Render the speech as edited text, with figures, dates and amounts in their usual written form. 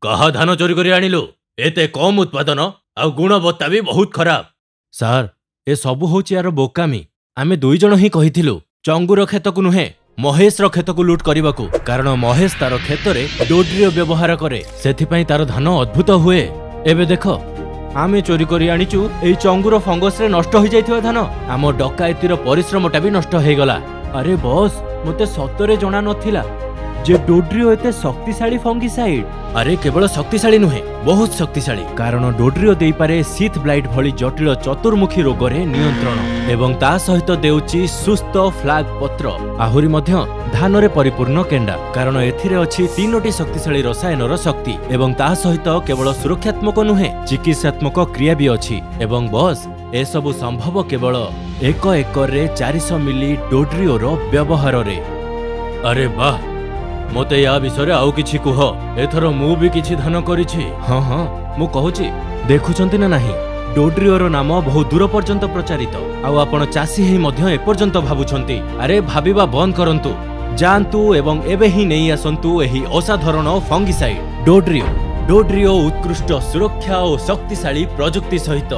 କାହା ଧାନ ଚୋରି କରି ଆଣିଲୁ? ଏତେ କମ୍ ଉତ୍ପାଦନ ଆଉ ଗୁଣବତ୍ତା ବି ବହୁତ ଖରାପ। ସାର୍, ଏ ସବୁ ହଉଛି ୟାର ବୋକାମି। ଆମେ ଦୁଇ ଜଣ ହିଁ କହିଥିଲୁ ଚଙ୍ଗୁର କ୍ଷେତକୁ ନୁହେଁ, ମହେଶର କ୍ଷେତକୁ ଲୁଟ୍ କରିବାକୁ, କାରଣ ମହେଶ ତାର କ୍ଷେତରେ ଡୋଡ୍ରିଓ ବ୍ୟବହାର କରେ, ସେଥିପାଇଁ ତାର ଧାନ ଅଦ୍ଭୁତ ହୁଏ। ଏବେ ଦେଖ, ଆମେ ଚୋରି କରି ଆଣିଛୁ ଏଇ ଚଙ୍ଗୁର ଫଙ୍ଗସରେ ନଷ୍ଟ ହୋଇଯାଇଥିବା ଧାନ। ଆମ ଡକାୟତିର ପରିଶ୍ରମଟା ବି ନଷ୍ଟ ହେଇଗଲା। ଆରେ ବସ୍, ମୋତେ ସତରେ ଜଣା ନଥିଲା ଯେ ଡୋଡ୍ରିଓ ଏତେ ଶକ୍ତିଶାଳୀ ଫଙ୍ଗିସାଇଡ୍। ଆରେ କେବଳ ଶକ୍ତିଶାଳୀ ନୁହେଁ, ବହୁତ ଶକ୍ତିଶାଳୀ, କାରଣ ଡୋଡ୍ରିଓ ଦେଇପାରେ ସିଥ୍ ବ୍ଲାଇଟ୍ ଭଳି ଜଟିଳ ଚତୁର୍ମୁଖୀ ରୋଗରେ ନିୟନ୍ତ୍ରଣ ଏବଂ ତା ସହିତ ଦେଉଛି ସୁସ୍ଥ ଫ୍ଲାଗ ପତ୍ର, ଆହୁରି ମଧ୍ୟ ଧାନରେ ପରିପୂର୍ଣ୍ଣ କେଣ୍ଡା, କାରଣ ଏଥିରେ ଅଛି 3ଟି ଶକ୍ତିଶାଳୀ ରସାୟନର ଶକ୍ତି ଏବଂ ତା ସହିତ କେବଳ ସୁରକ୍ଷାତ୍ମକ ନୁହେଁ, ଚିକିତ୍ସାତ୍ମକ କ୍ରିୟା ବି ଅଛି। ଏବଂ ବସ୍, ଏସବୁ ସମ୍ଭବ କେବଳ 1 ଏକରରେ 400 ମିଲି ଡୋଡ୍ରିଓର ବ୍ୟବହାରରେ। ଆରେ ବାহ, ମୋତେ ୟା ବିଷୟରେ ଆଉ କିଛି କୁହ। ଏଥର ମୁଁ ବି କିଛି ଧାନ କରିଛି। ହଁ ହଁ, ମୁଁ କହୁଛି। ଦେଖୁଛନ୍ତି ନା ନାହିଁ, ଡୋଡ୍ରିଓର ନାମ ବହୁ ଦୂର ପର୍ଯ୍ୟନ୍ତ ପ୍ରଚାରିତ, ଆଉ ଆପଣ ଚାଷୀ ହେଇ ମଧ୍ୟ ଏପର୍ଯ୍ୟନ୍ତ ଭାବୁଛନ୍ତି। ଆରେ ଭାବିବା ବନ୍ଦ କରନ୍ତୁ, ଯାଆନ୍ତୁ ଏବଂ ଏବେ ହିଁ ନେଇ ଆସନ୍ତୁ ଏହି ଅସାଧାରଣ ଫଙ୍ଗିସାଇଡ୍ ଡୋଡ୍ରିଓ। ଡୋଡ୍ରିଓ, ଉତ୍କୃଷ୍ଟ ସୁରକ୍ଷା ଓ ଶକ୍ତିଶାଳୀ ପ୍ରଯୁକ୍ତି ସହିତ।